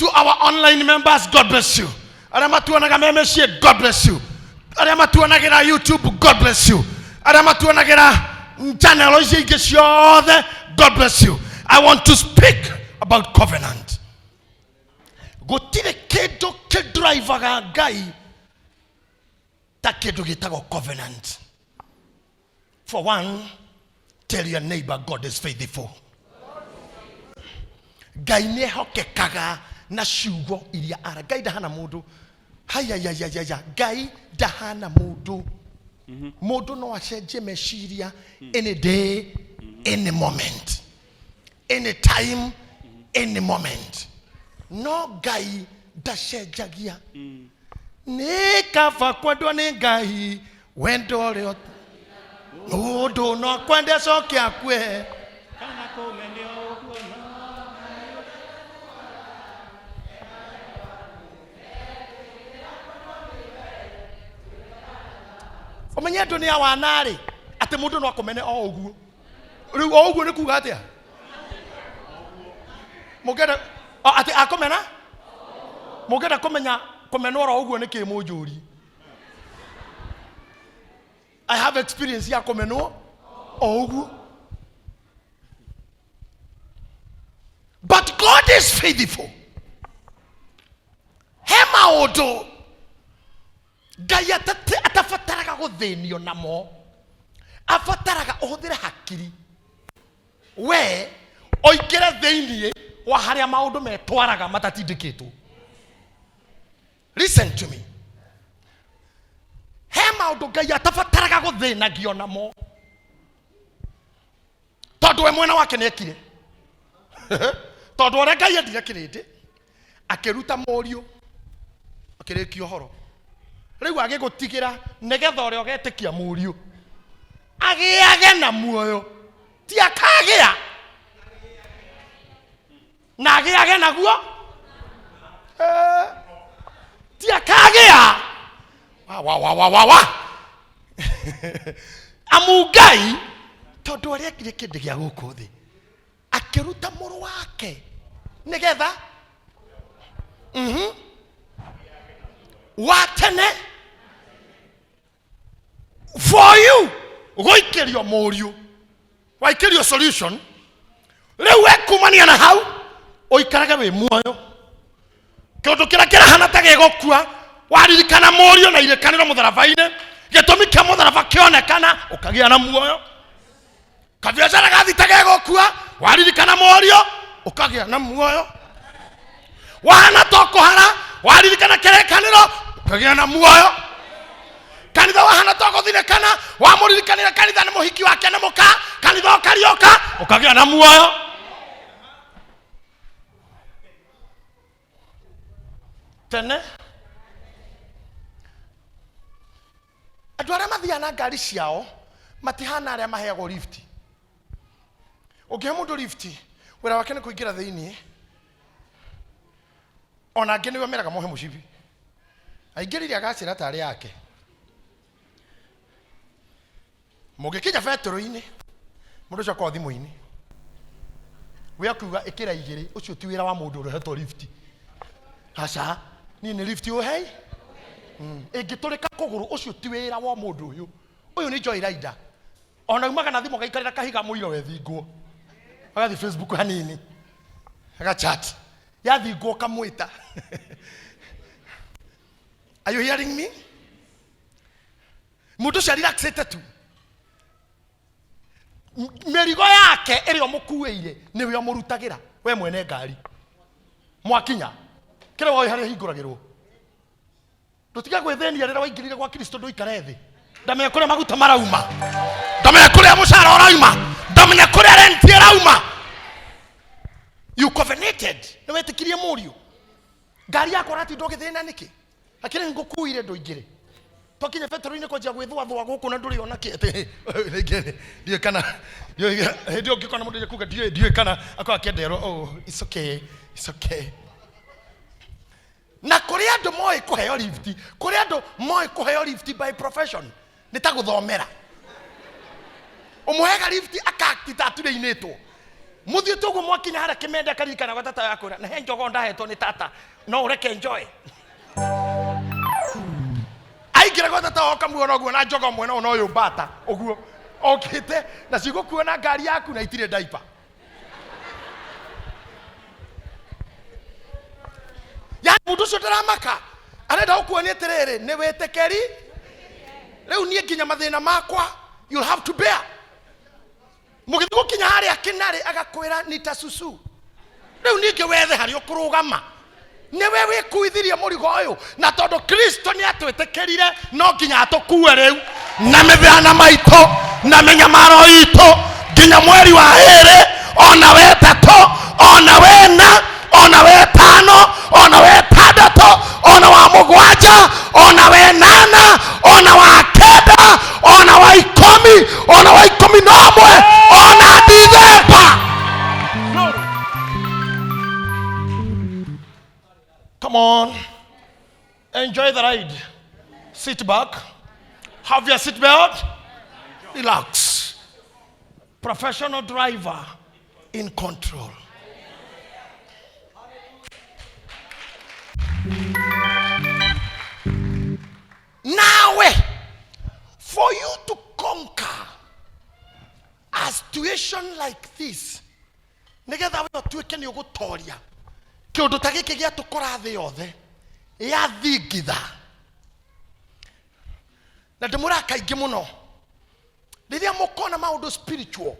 To our online members, God bless you. Arĩa matuonaga me mĩciĩ, God bless you. Arĩa matuonagĩra YouTube, God bless you. Arĩa matuonagĩra channel icio ingĩ ciothe, God bless you. I want to speak about covenant. Gũtirĩ kĩndũ kĩdrivaga Ngai ta kĩndũ gĩtagwo covenant. For one, tell your neighbor, God is faithful. Ngai nĩ ehokekaga na ciugo iria ara. Ngai ndahana mũndũ. Hayayayaya, Ngai ndahana mũndũ. Mũndũ no acenjie meciria any day, any moment, any time, any moment. No Ngai ndacenjagia. Nĩ kaba kwendwo nĩ Ngai, wendo ũrĩa mũndũ no kwende acoke akue. Kana kũmenio ũguo no. Ũmenye andũ nĩ awana-rĩ, atĩ mũndũ no akũmene o ũguo. Rĩu o ũguo nĩ kuga atĩa? Mũngĩenda o, atĩ akũmena? Mũngĩenda kũmenya kũmenwo oro ũguo nĩ kĩ mũnjũrie? I have experience ya kũmenwo o ũguo. But God is faithful. He maũndũ Ngai atabataraga gũthĩnio namo, abataraga ũhũthĩre hakiri we ũingĩre thĩinĩ wa harĩa maũndũ metwaraga matatindĩkĩtwo. Listen to me. He maũndũ Ngai atabataraga gũthĩnagio namo tondũ we mwena wake nĩekire. Tondũ ũrĩa Ngai endire kĩrĩndĩ, akĩruta mũriũ, akĩrĩkia ũhoro. Rĩu agĩgũtigĩra nĩgetha ũrĩa ũgetĩkia mũriũ agĩage na muoyo, ti akagĩa na agĩage naguo. Ti akagĩa wa wa wa wa wa wa amu Ngai tondũ arĩa ekire kĩndũ gĩa gũkũ thĩ akĩruta mũrũ wake nĩgetha wa tene for you gũikĩrio mũriũ, waikĩrio solution. Rĩu we kumania na hau ũikarage wĩ muoyo. Kĩũndũ kĩrĩa kĩrahana ta gĩgũkua, waririkana mũriũ na irĩkanĩro mũtharaba-inĩ, gĩtũmi kĩa mũtharaba kĩonekana, ũkagĩa na muoyo. Kabiacara gathi ta gegũkua, waririkana mũriũ, ũkagĩa na muoyo. Wahana ta ũkũhara, waririkana kĩrĩkanĩro, ũkagĩa na muoyo. Kanitha wahana ta ũgũthirĩkana, wamũririkanĩra kanitha nĩ mũhiki wake nĩ mũka, kanitha ũkariũka, ũkagĩa na muoyo. Tene andũ arĩa mathiaga na ngari ciao matihana arĩa maheagwo lift. Ũngĩhe mũndũ lift, wĩra wake nĩ kũingĩra thĩinĩ. Ona angĩ nĩwe meraga mohe mũcibi, aingĩrire agacĩra tarĩ yake. Mũngĩkinya betũrũ-inĩ, mũndũ ũcio akorwo thimũ-inĩ, we akiuga ĩkĩra igĩrĩ, ũcio ti wĩra wa mũndũ ũrehetwo lift. Aca, niĩ nĩ lift ũhei ĩngĩtũrĩka kũgũrũ, ũcio ti wĩra wa mũndũ ũyũ. Ũyũ nĩ joy rider. Ona umaga na thimũ agaikarĩra kahiga mũiro wethingwo, agathiĩ Facebook hanini, agachat, yathingwo ũkamwĩta. Are you hearing me? Mũndũ ũcio arelaxĩte tu, mĩrigo yake ĩrĩa ũmũkuĩire nĩwe ũmũrutagĩra we mwene ngari. Mwakinya kĩrĩa woĩ harĩa hingũragĩrwo, ndũtige gwĩthĩnia rĩrĩa waingĩrire gwa Kristo, ndũikare thĩ. Ndamenya kũrĩa maguta marauma, ndamenya kũrĩa mũcara ũrauma, ndamenya kũrĩa renti ĩrauma. You covenanted, nĩ wetĩkirie mũriũ. Ngari yakwa ũratinda ũgĩthĩna nĩkĩ? Akĩrĩ ngũkuire ndũingĩre. Twakinya betũrũ-inĩ kwanjia gwĩthũathũa gũkũ na ndũrĩ ona kĩ atĩ rĩngĩ ndiũĩ kana ndiũĩ hĩndĩ ĩyo ũngĩkona mũndũ kuga ndiũĩ kana akorwo akĩenderwo, oh, it's okay, it's okay. Na kũrĩ andũ moĩ kũheo lift, kũrĩ andũ moĩ kũheo lift by profession, nĩ ta gũthomera. Ũmũheaga lift akakti ta aturĩinĩtwo. Mũthiĩte ũguo mwakinya harĩa kĩmende akaririkana gwa tata yakwĩra na he njogo ndahetwo nĩ tata no ũreke njoe. Aingĩra gwa tata wao kamuona ũguo na njogo mwena ũyũ na ũyũ mbata ũguo okĩte na cigũkuo na ngari yaku na itirĩ ndaipa. Yani mũndũ ũcio ndaramaka arenda gũkuonia atĩrĩrĩ nĩ wĩtĩkĩri rĩu niĩ nginya mathĩna makwa you'll have to bear. Mũgĩthiĩ gũkinya harĩa kĩnarĩ agakwĩra nita susu rĩu ningĩ wethe harĩa ũkũrũgama nĩwe wĩkuithirie mũrigo ũyũ na tondũ kristo nĩ atwĩtĩkĩrire no nginya atũkue rĩu na mĩthana maitũ na mĩnyamaro itũ nginya mweri wa ĩrĩ ona wetatũ ona wena ona wetano ona wetandatũ ona wa mũgwanja ona wenana ona wa kenda ona wa ikũmi ona wa 11 ona Dithemba. Come on, enjoy the ride. Sit back, have your seat belt, relax. Professional driver in control. Nawe, for you to conquer a situation like this, nigetha we ũtuĩke nĩ ũgũtoria kĩũndũ ta gĩkĩ gĩatũkora thĩ yothe yathingitha na ndĩmũra kaingĩ mũno rĩrĩa mũkona maũndũ spiritual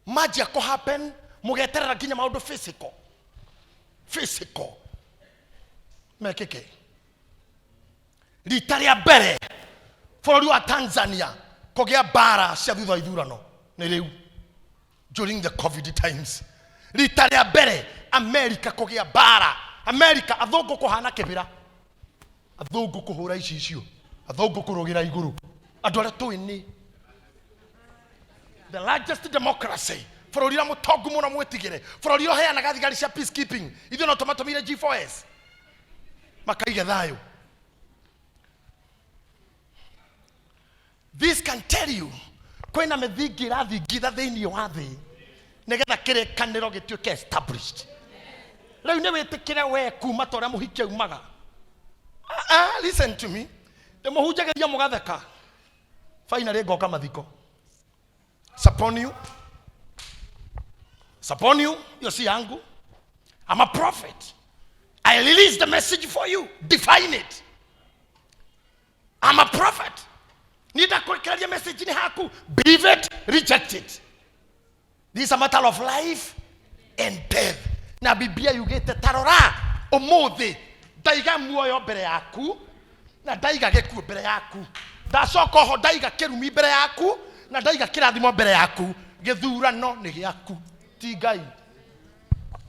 manjia kũ happen mũgeterera nginya maũndũ physical physical mekĩke. Rita rĩa mbere bũrũri wa Tanzania kũgĩa mbara cia thutha wa ithurano nĩ rĩu during the COVID times. Rita rĩa mbere America kũgĩa mbara, America athũngũ kũhana kĩbĩra, athũngũ kũhũra icicio, athũngũ kũrũgĩra igũrũ, andũ arĩa tũĩ nĩ the largest democracy, bũrũri ũrĩa mũtongu mũno mwĩtigĩre, bũrũri ũrĩa ũheanaga thigari cia peacekeeping, ithuĩ no tũmatũmire G4S makaige thayũ. This can tell you kwĩna mĩthingi ĩrathingitha thĩinĩ wa thĩ nĩgetha kĩrĩkanĩro gĩtuĩke established. Rĩu nĩ wĩtĩkĩre we kuma ta ũrĩa mũhiki aumaga. Listen to me, ndĩmũhunjagĩria mũgatheka, finally ngoka mathiko. It's upon you. It's upon you. Hiyo si yangu. I'm a prophet. I release the message for you. Define it. I'm a prophet. Nitakurekereria message ni haku. Believe it, reject it. This is a matter of life and death. Na Biblia yugĩte tarora ũmũthĩ ndaiga muoyo mbere yaku na ndaiga gĩkuũ mbere yaku, ndacoka oho ndaiga kĩrumi mbere yaku na ndaiga kĩrathimo mbere yaku. Gĩthurano nĩ gĩaku, ti Ngai.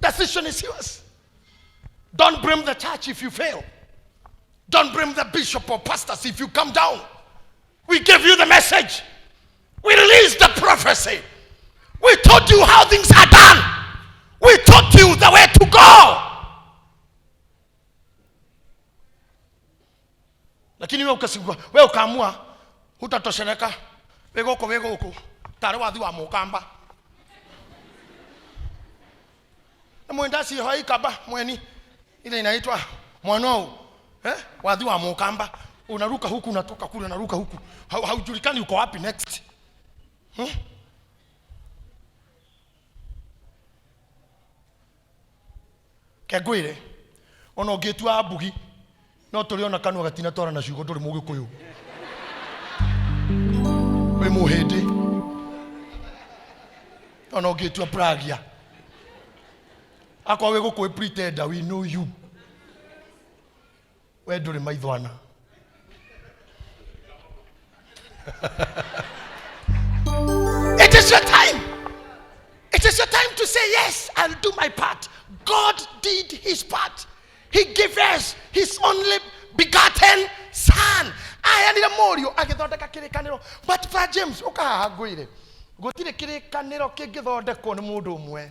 Decision is yours. Don't blame the church if you fail. Don't blame the bishop or pastors if you come down. We gave you the message. We released the prophecy. We taught you how things are done. We taught you the way to go. Lakini wewe ukasigua, wewe ukaamua hutatosheleka. Wĩ gũkũ, wĩ gũkũ. Tarĩ wathi wa mũkamba. Na mwenda ciho ikamba mweni ile inaitwa mwanau. Wathi wa mũkamba. Unaruka huku unatoka kule, unaruka huku. Haujulikani uko wapi next. Kengwire ona ũngĩtua mbugi no tũrĩ ona kanua gatina twara na ciugo ndũrĩ mũgĩkũyũ wĩ mũhĩndĩ ona ũngĩtua Pragia akorwo wĩ gũkũ pretender we know you we ndũrĩ maithwana. It is your time. It is your time to say, yes, I'll do my part. God did his part. He gave us his only begotten son. Aheanire mũriũ agĩthondeka kĩrĩkanĩro. But Father James, ũka haha ngwĩre, gũtirĩ kĩrĩkanĩro kĩngĩthondekwo nĩ mũndũ ũmwe.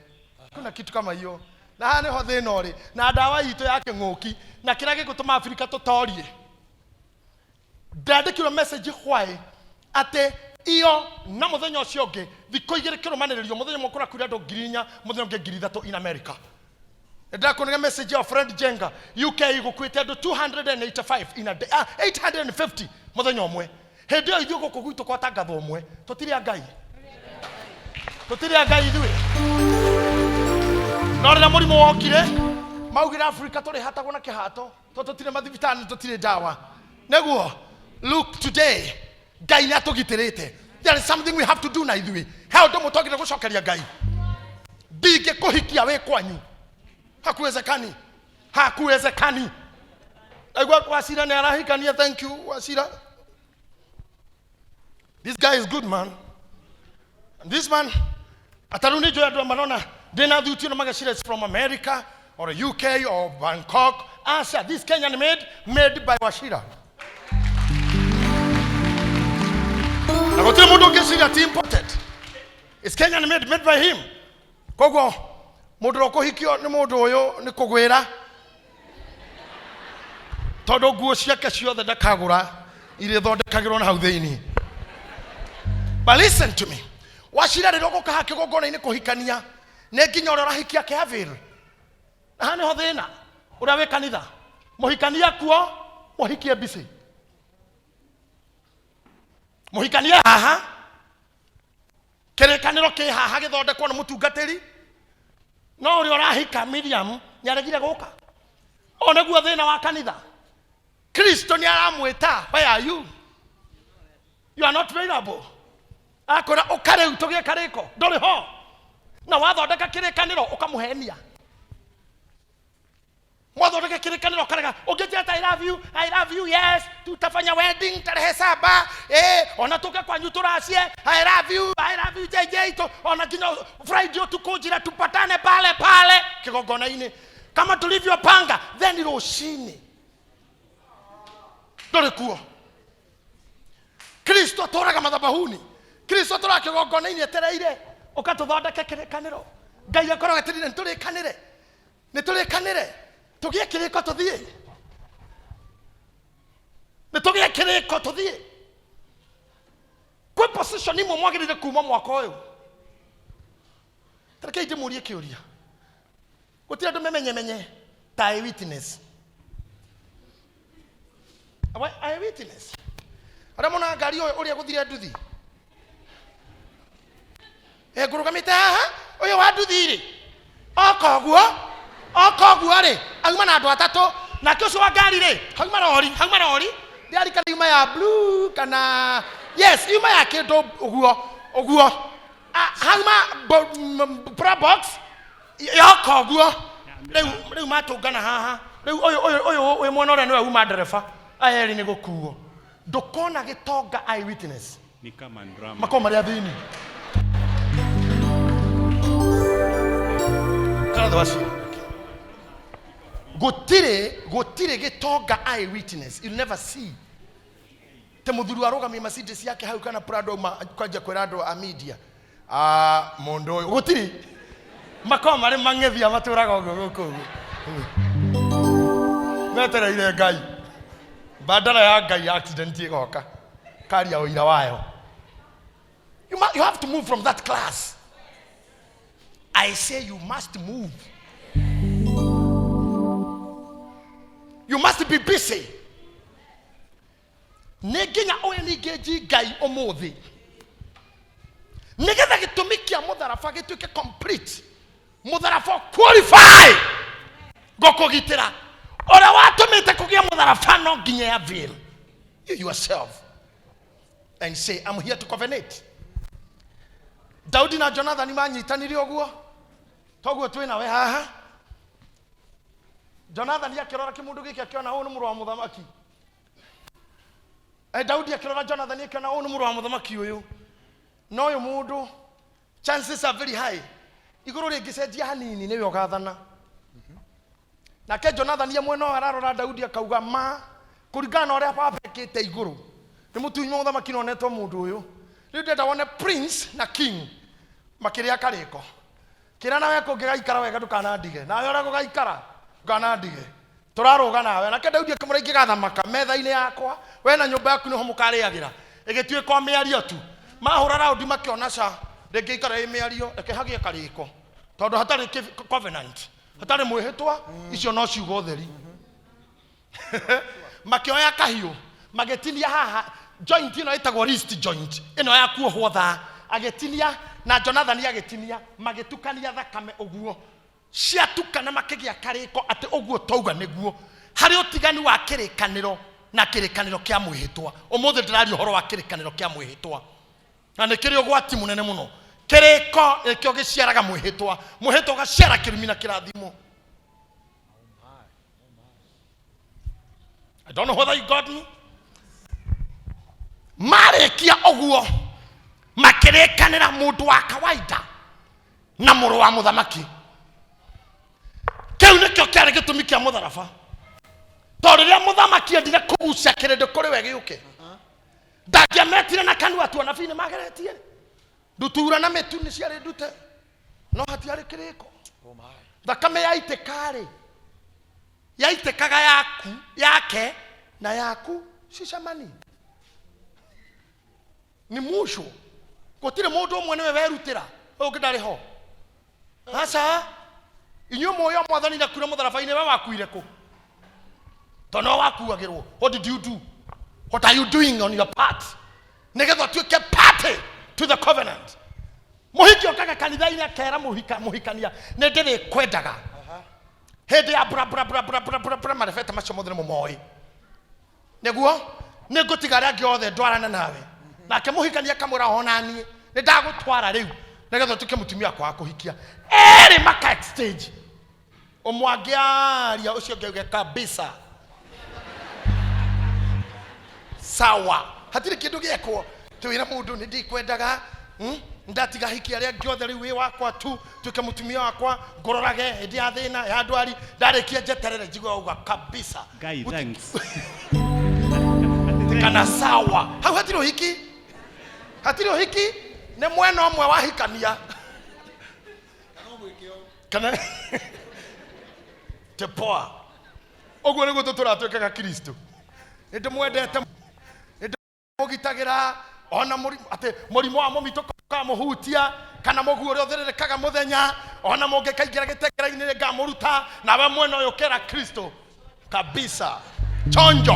Kuna kitu kama hiyo. Na haha nĩho thĩna ũrĩ. Na ndawa itũ ya kĩng'ũki na kĩrĩa gĩgũtũma Afrika tũtorie. Ndandĩkirwo message why atĩ Iyo na muthenya ucio ungi thikũ igĩrĩ kĩrũmanĩrĩrio, mũthenya ũmwe kũrakuire andũ 4,000, mũthenya ũngĩ 3,000 in America. Ndakuonaga message ya Fred Jenga, UK gũkuĩte andũ 285 in a day, 850 mũthenya ũmwe. Hĩndĩ ĩyo ithuĩ gũkũ gwitũ kwatangathwo ũmwe, tũtirĩ a Ngai, tũtirĩ a Ngai ithuĩ. No rĩrĩa mũrimũ wokire, maugire Afrika tũrĩhatagwo na kĩhato, tondũ tũtirĩ mathibitarĩ, tũtirĩ ndawa. Nĩguo look today, Ngai nĩ atũgitĩrĩte. There is something we have to do na ithuĩ. He ũndũ ũmwe twagĩrĩire gũcokeria Ngai. Ndingĩkũhikia wĩ kwanyu, hakuwezekani, hakuwezekani. Aigua Wacira nĩ arahikania. Thank you, Wacira. This guy is good man. And this man, atarĩu nĩ njũĩ andũ marona ndĩna thuti ĩno magecira it's from America or UK or Bangkok. Aca, this Kenyan made, made by Wachira. Na gũtirĩ mũndũ ũngĩciria ti imported. It's Kenyan made, made by him. Koguo mũndũ ũrĩa ũkũhikio nĩ mũndũ ũyũ nĩ kũgwĩra, tondũ nguo ciake ciothe ndakagũra, irĩthondekagĩrwo na hau thĩinĩ. But listen to me, Wacira, rĩrĩa ũgũka haha kĩgongona-inĩ kũhikania, nĩ nginya ũrĩa ũrahikia kĩavĩr. Na haha nĩho thĩna ũrĩa wĩ kanitha. Mũhikania kuo, mũhikie busy, mũhikanie haha, kĩrĩkanĩro kĩ haha gĩthondekwo nĩ mũtungatĩri, no ũrĩa ũrahika Miriam nĩ aregire gũka. O nĩguo thĩna wa kanitha. Kristo nĩ aramwĩta, where are you? You are not available. Akwĩra ũka rĩu tũgĩe karĩko, ndũrĩ ho, na wathondeka kĩrĩkanĩro ũkamũhenia. Mwathondeka kĩrĩkanĩro karega ũngĩnjĩra ta "I love you, I love you, yes, tutafanya wedding tarehe 7, ona tũke kwanyu tũracie, I love you, I love you JJ," tu ona nginya Friday ũtukũ njĩra tupatane pale pale kĩgongona-inĩ kama tulivyopanga, then rũcinĩ ndũrĩ kuo. Kristo atũraga mathabahuni, Kristo atũraga kĩgongona-inĩ etereire ũka tũthondeke kĩrĩkanĩro. Ngai akoragwo etereire nĩtũrĩkanĩre, nĩtũrĩkanĩre, tũgĩe kĩrĩko tũthiĩ, nĩtũgĩe kĩrĩko tũthiĩ. Kwĩ position imwe mwagĩrĩire kuma mwaka ũyũ. Tarekei ndĩmũrie kĩũria. Gũtirĩ andũ memenyemenye ta eye witness. Eye witness arĩa monaga ngari ũyũ ũrĩa gũthire nduthi ngũrũgamĩte haha, ũyũ wa nduthi rĩ, oka ũguo, oka ũguo rĩ, auma na andũ atatũ. Nake ũcio wa ngari rĩ, hauma rori, hauma rori, ndĩrarikana yuma ya blue kana yes, yuma ya kĩndũ ũguo ũguo. Hauma Probox yoka ũguo. Rĩu matũngana haha. Rĩu ũyũ wĩ mwena ũrĩa nĩwe uma ndereba, aya erĩ nĩ gũkuo. Ndũkona gĩtonga eye witness. Ni kama drama. Makorwo marĩ athĩni kana thĩ wacio. Gũtirĩ gĩtonga eye witness, you'll never see te mũthuri arũgamie Mercedes yake hau kana Prado auma kwanjia kwĩra andũ a media, "Ah, mũndũ ũyũ." Gũtirĩ, makorwo marĩ mang'ethia, matũraga ũguo gũkũ ũguo metereire Ngai. Bandara ya Ngai accident ĩgoka karia ũira wayo. You have to move from that class. I say you must move. You must be busy. Nĩ nginya ũyũ ningĩ nji Ngai ũmũthĩ, nĩgetha gĩtũmi kĩa mũtharaba gĩtuĩke complete. Mũtharaba qualify gũkũgitĩra. Ũrĩa watũmĩte kũgĩa mũtharaba no nginya avail you yourself and say, "I'm here to covenant." Daudi na Jonathani manyitanire ũguo toguo twĩ nawe haha. Jonathani akĩrora kĩmũndũ gĩkĩ, akĩona ũyũ nĩ mũrũ wa mũthamaki. Daudi akĩrora Jonathani, akĩona ũyũ nĩ mũrũ wa mũthamaki ũyũ, na ũyũ mũndũ chances are very high igũrũ rĩngĩcenjia hanini nĩwe ũgathana. Nake Jonathani ye mwena ũyũ ararora Daudi, akauga, ma kũringana na ũrĩa baba ekĩte igũrũ nĩ mũtunywo mũthamaki nonetwo mũndũ ũyũ. Rĩu ndĩrenda wone prince na king makĩrĩa karĩko. Kĩra nawe kũngĩgaikara wega, ndũkanandige nawe, ũrĩa gũgaikara ndũkanandige, tũrarũga nawe. Nake Daudi akĩmũra, ingĩgathamaka metha-inĩ yakwa, we na nyũmba yaku nĩho mũkarĩagĩra. Ĩgĩtuĩka o mĩario tu. Mahũra raundi makĩona ca rĩngĩ ikara ĩ mĩario, reke hagĩe karĩko, tondũ hatarĩ covenant, hatarĩ mwĩhĩtwa, icio no ciugo theri. Makĩoya kahiũ, magĩtinia haha joint ĩno ĩtagwo wrist joint, ĩno ya kuohwo thaa, agĩtinia na Jonathani agĩtinia, magĩtukania thakame ũguo ciatukana, makĩgĩa karĩko atĩ ũguo twauga nĩguo. Harĩ ũtiganu wa kĩrĩkanĩro na kĩrĩkanĩro kĩa mwĩhĩtwa. Ũmũthĩ ndĩraria ũhoro wa kĩrĩkanĩro kĩa mwĩhĩtwa, na nĩ kĩrĩ ũgwati mũnene mũno. Kĩrĩko nĩkĩo gĩciaraga mwĩhĩtwa, mwĩhĩtwa ũgaciara kĩrumi na kĩrathimo. I don't know whether you got me. Marĩkia ũguo makĩrĩkanĩra mũndũ wa kawaida na mũrũ wa mũthamaki. Kĩu nĩkĩo kĩarĩ gĩtũmi kĩa mũtharaba, tondũ rĩrĩa mũthamaki endire kũgucia kĩrĩndĩ kũrĩ we gĩũke, ndangĩametire na kanua tu. Anabii nĩ mageretie, ndutura na mĩtu nĩ ciarĩ ndute, no hatiarĩ kĩrĩko. Thakame yaitĩka-rĩ, yaitĩkaga yaku yake na yaku cicemani ni musho. Gũtirĩ mũndũ ũmwe nĩwe werutĩra, ũyũ ũngĩ ndarĩ ho. Aca, inyuĩ mũĩ o Mwathani ndakuire mũtharaba-inĩ, we wakuire kũ? Tondũ no wakuagĩrwo. What did you do? What are you doing on your part nĩgetha ũtuĩke party to the covenant? Mũhiki okaga kanitha-inĩ akera mũhikania, nĩ ndĩrĩkwendaga hĩndĩ ya bra bra bra bra bra bra bra, marebeta macio mothe nĩ mũmoĩ, nĩguo nĩ ngũtiga arĩa angĩ othe ndwarane nawe. Nake mũhikania akamwĩra, ona niĩ nĩ ndagũtwara rĩu nĩgetha ũtuĩke mũtumia wakwa wa kũhikia. Erĩ maka exchange, ũmwe angĩaria, ũcio ũngĩ auge kabisa sawa. Hatirĩ kĩndũ gĩekwo twĩra mũndũ nĩ ndikwendaga, Ndatiga hiki arĩa angĩ othe, rĩu wĩ wakwa tu, tuĩke mũtumia wakwa, ngũrorage hĩndĩ ya thĩna, ya ndwari. Ndarĩkia njeterere njigue auga kabisa. Ngai, thanks. Kana sawa. Hau hatirĩ ũhiki, hatirĩ ũhiki, nĩ mwena ũmwe wahikania kana tepoa. Ũguo nĩguo tũtũratuĩkaga Kristo. Nĩ ndĩmwendete, nĩ ndĩmũgitagĩra ona mũrimũ, atĩ mũrimũ wa mũmitũ kamũhutia kana mũguo ũrĩa ũthĩrĩrĩkaga mũthenya, ona mũngĩkaingĩra gĩtengera-inĩ nĩ ngamũruta. Nawe mwena ũyũ ũkera Kristo kabisa chonjo,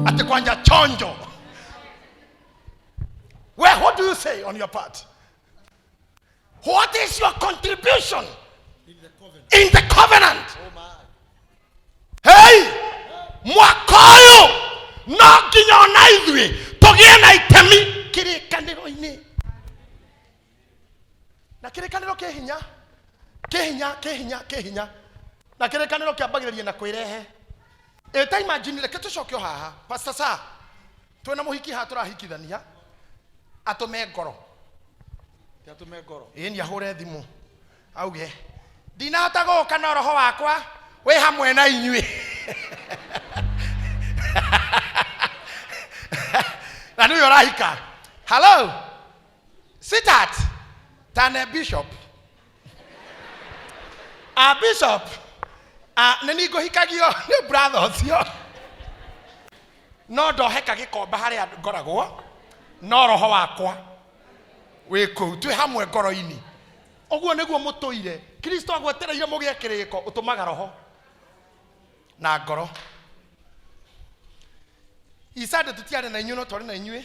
atĩ kwanja chonjo. Well, what do you say on your part? What is your contribution in the covenant? Hey, mwaka ũyũ no nginya ona ithuĩ tũgĩe na itemi kĩrĩkanĩro-inĩ, na kĩrĩkanĩro kĩ hinya, kĩ hinya, kĩ hinya, kĩ hinya. Na kĩrĩkanĩro kĩambagĩrĩria na kwĩrehe. Ĩta imagine, reke tũcoke o haha, Pastor. Sa twĩna mũhiki haha tũrahikithania, atũme ngoro. Atũme ngoro. Ĩĩ, nĩ ahũre thimũ auge, ndinahota gũka, no roho wakwa wĩ hamwe na inyuĩ. Na nĩwe ũrahika. Hello sweetheart, tane bishop, a bishop, a nĩ niĩ ngũhikagio nĩ brother ũcio, no ndoheka gĩkomba harĩa ngoragwo, no roho wakwa wĩ kũu, twĩ hamwe ngoro-inĩ. Ũguo nĩguo mũtũire Kristo agwetereire mũgĩe kĩrĩko. Ũtũmaga roho na ngoro. Isande tũtiarĩ na inyuĩ, no twarĩ na inyuĩ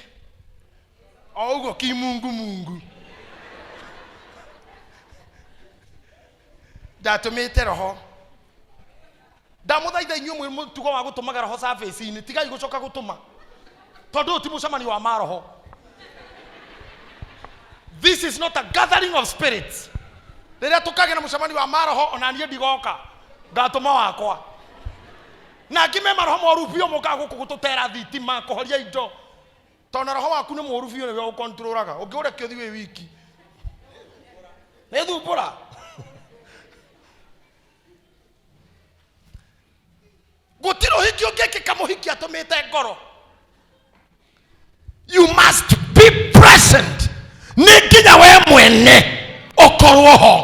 o ũguo kimungu mungu. Ndatũmĩte roho. Ndamũthaitha inyuĩ mwĩ mũtugo wa gũtũmaga roho service-inĩ, tigai gũcoka gũtũma, tondũ ũyũ ti mũcemanio wa maroho. This is not a gathering of spirits. Rĩrĩa tũkagĩa na mũcemanio wa maroho, ona niĩ ndigoka, ngatũma wakwa. Na angĩ me maroho moru biũ, mokaga gũkũ gũtũtera thitima, kũhoria indo, tondũ na roho waku nĩ mũru biũ, nĩwe ũkontrolaga. Ũngĩũreke ũthiĩ wĩ wiki, nĩ thumbũra. Gũtirĩ ũhiki ũngĩkĩka mũhiki atũmĩte ngoro. You must be present. Nĩ nginya we mwene ũkorwo ho.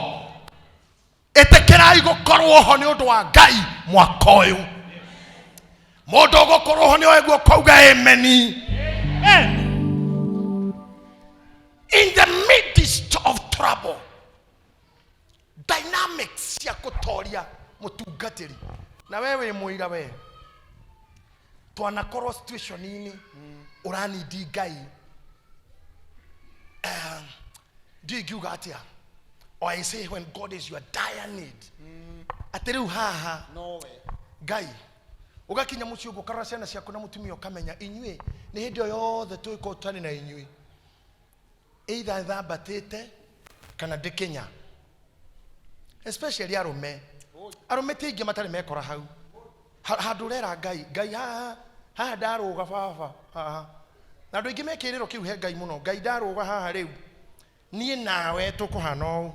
Ĩtĩkĩrai gũkorwo ho nĩ ũndũ wa Ngai mwaka ũyũ. Mũndũ ũgũkorwo ho nĩ oe guoko auga ameni. In the midst of trouble, dynamics cia kũtoria mũtungatĩri. Na we wĩ mũira, we twanakorwo situation-inĩ ũranindi Ngai. Ndiũ ingiuga atĩa, or I say when God is your dire need, atĩ rĩu haha Nowe. Ngai ũgakinya mũciĩ ũguo, ũkarora ciana ciaku na mũtumia, ũkamenya inyuĩ nĩ hĩndĩ ĩyo yothe tũgĩkorwo tũtarĩ na inyuĩ, either thambatĩte kana ndĩkinya, especially arũme. Arũme ti aingĩ matarĩ mekora hau. Handũ ũrera Ngai, Ngai, haha haha ndarũga baba haha, na andũ aingĩ mekĩrĩro kĩu he Ngai mũno. Ngai, ndarũga haha, rĩu niĩ nawe tũkũhana ũũ.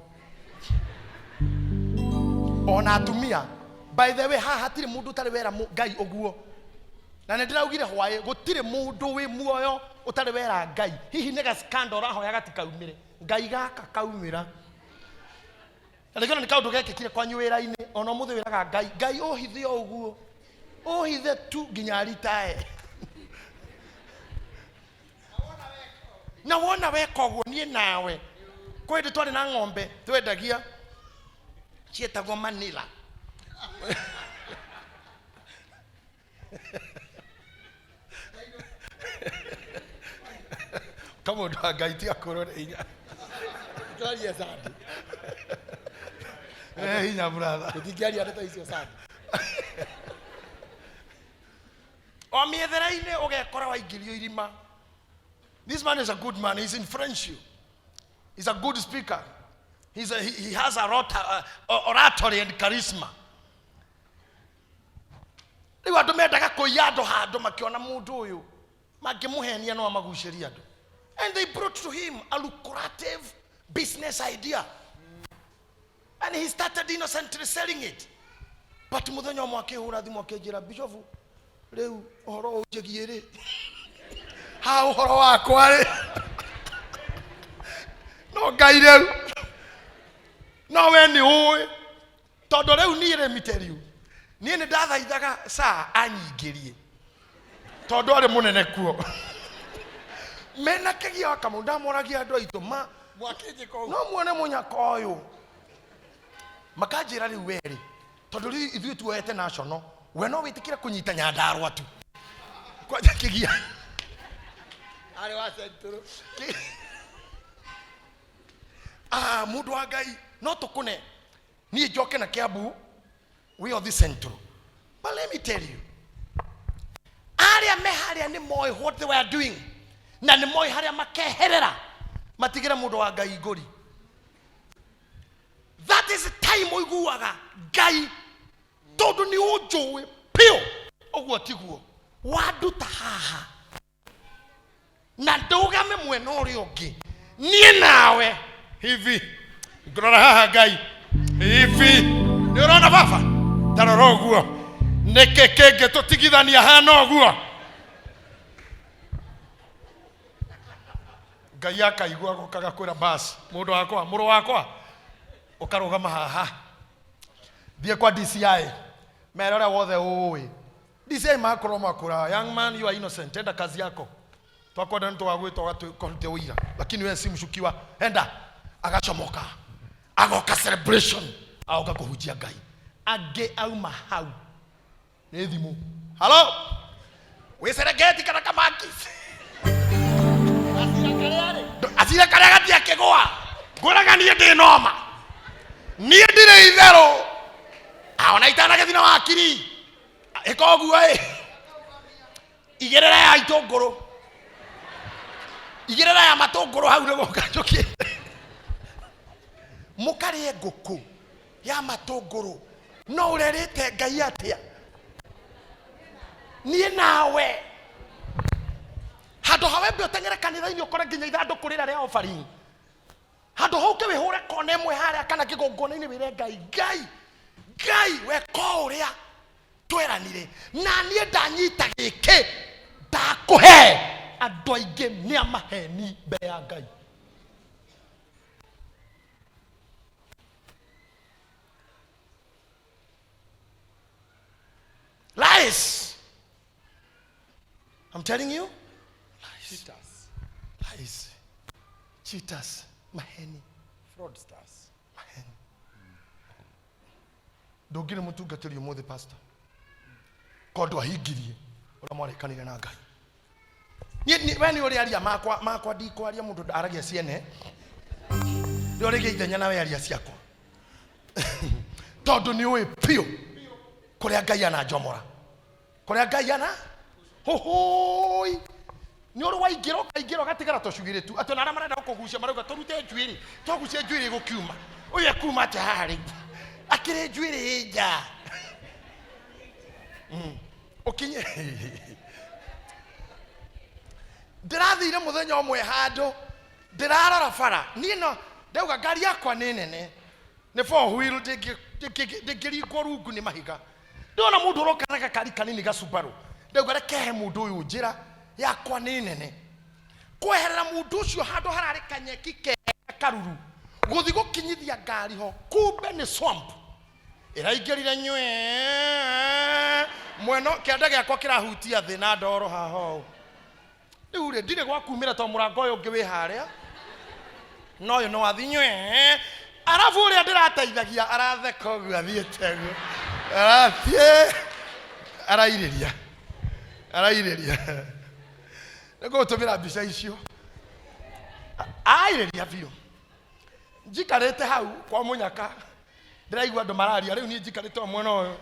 Ona atumia, by the way, haha hatirĩ mũndũ ũtarĩ wera Ngai ũguo, na nĩ ndĩraugire hwaĩ gũtirĩ mũndũ wĩ muoyo ũtarĩ wera Ngai. Hihi nĩ gaskanda ũrahoya gatikaumĩre, Ngai gaka kaumĩra, na rĩngĩ ona nĩ kaũndũ gekĩkire kwanyu wĩra-inĩ, ona ũmũthĩ wĩraga Ngai, Ngai, ũhithe o ũguo, ũhithe tu nginya ritae. Na wona weka ũguo, niĩ nawe kwĩ hĩndĩ twarĩ na ng'ombe twendagia ciĩtagwo Manila. Kamũndũ wa Ngai, tiga kũrwo nĩ hinya. Twarie sandi. Eh, hinya brother. Tũtingĩaria ndeto icio sandi. O mĩethere-inĩ ũgekora waingĩrio irima. This man is a good man. He's influential, he's a good speaker, he has a lot, oratory and charisma. Rĩu andũ mendaga kũiya andũ handũ, makĩona mũndũ ũyũ mangĩmũhenia no amagucĩrie andũ, and they brought to him a lucrative business idea and he started innocently selling it. But mũthenya ũmwe akĩhũra thimũ akĩnjĩra, "Bishofu, rĩu ũhoro ũnjĩgiĩ rĩ ha ũhoro wakwa rĩ, no Ngai rĩu no we nĩ ũĩ, tondũ rĩu niĩ, let me tell you, niĩ nĩ ndathaithaga saa anyingĩrie tondũ arĩ mũnene kuo mena kĩgia wa Kamau. Ndamoragia andũ aitũ ma Mwakĩnjĩka ũguo. No muone mũnyaka ũyũ, makanjĩra rĩu werĩ, tondũ rĩu ithuĩ tuoete national, we no wĩtĩkĩre kũnyita Nyandarũa tu kwanja kĩgia. Arĩ wa Central. Ah, mũndũ wa Ngai, no tũkũne niĩ njoke na Kiambu, we are the central. But let me tell you, arĩa me harĩa nĩ moĩ what they were doing, na nĩ moĩ harĩa makeherera matigĩre mũndũ wa Ngai ngũri. That is the time ũiguaga Ngai, tondũ nĩ ũnjũĩ piũ ũguo tiguo wanduta haha na ndũgame mwena ũrĩa ũngĩ, niĩ nawe hivi ngũrora haha, Ngai, hivi nĩ ũrona baba, tarora ũguo, nĩkĩ kĩngĩ tũtigithania hana ũguo? Ngai akaigua gokaga kwĩra, bas mũndũ wakwa, mũrũ wakwa, ũkarũgama haha, thiĩ kwa DCI, mera ũrĩa wothe ũĩ. DCI makorwo makũra, "Young man, you are innocent, enda kazi yako, twakwenda nĩ tũgagwĩta ũgatũrute ũira, lakini wewe si mshukiwa, enda." Agacomoka, agoka celebration, agoka kũhunjia Ngai. Angĩ auma hau nĩ thimũ, "Halo, wĩ Serengeti kana Kamakis?" Gacira karĩa rĩ. Acira karĩa gatiakĩgũa, ngwĩraga niĩ ndĩ noma, niĩ ndirĩ itherũ. Ona itanagĩthi na wakiri ĩka ũguo ĩ, igĩrĩra ya itũngũrũ, igĩrĩra ya matũngũrũ hau nĩguo kanjũkĩte mũkarĩe ngũkũ ya matũngũrũ. No ũrerĩte Ngai atĩa? Niĩ nawe handũ ha wembe ũteng'ere kanitha-inĩ, ũkore nginya ithandũkũ rĩrĩa rĩa offering, handũ hau ũkĩwĩhũre kona ĩmwe harĩa kana kĩgongona-inĩ, wĩre Ngai, Ngai, Ngai, weka o ũrĩa tweranire, na niĩ ndanyita gĩkĩ ndakũhe. Andũ aingĩ nĩ amaheni mbere ya Ngai. Lies, I'm telling you, lies. Cheaters. Lies. Cheaters, maheni. Fraudsters. Maheni. Ndũngĩrĩ mũtungatĩri ũmũthĩ, pastor, ko ndwahingirie ũrĩa mwarĩkanire na Ngai. We nĩ ũrĩ aria makwa makwa, ndikwaria mũndũ aragia ciene nĩ ũrĩgĩa ithenya nawe aria ciakwa, tondũ nĩ ũĩ biũ kũrĩa Ngai ananjomora, kũrĩa Ngai ana hũhũi. Nĩ ũrĩ waingĩra, ũkaingĩra, ũgatigara tũcuĩrĩ tu, atĩ ona arĩa marenda gũkũgucia marauga tũrute njuĩrĩ, twagucia njuĩrĩ gũkiuma ũyũ ekuma atĩa haha rĩu akĩrĩ njuĩrĩ ĩ nja. Ũkinye ndĩrathire mũthenya ũmwe handũ ndĩrarora bara, niĩ no ndauga ngari yakwa nĩ nene, nĩ four wheel, ndĩngĩringwo rungu nĩ mahiga. Ndona mũndũ ũroka na gakari kanini ga Subaru, ndauga rekehe mũndũ ũyũ njĩra, yakwa nĩ nene. Kweherera mũndũ ũcio handũ hararĩ kanyeki kega karuru, gũthi gũkinyithia ngari ho, kumbe nĩ swamp ĩraingĩrire nywe mweno, kĩanda gĩakwa kĩrahutia thĩ na ndoro haha ũũ. Rĩu rĩ, ndirĩ gwa kumĩra tondũ mũrango ũyũ ũngĩ wĩ harĩa na ũyũ no athi nywe. Arabu ũrĩa ndĩrateithagia aratheka ũguo, athiĩte ũguo, arathiĩ arairĩria, arairĩria. Nĩngũgũtũmĩra mbica icio. Airĩria biũ. Njikarĩte hau kwa mũnyaka, ndĩraigua andũ mararia. Rĩu niĩ njikarĩte o mwena ũyũ,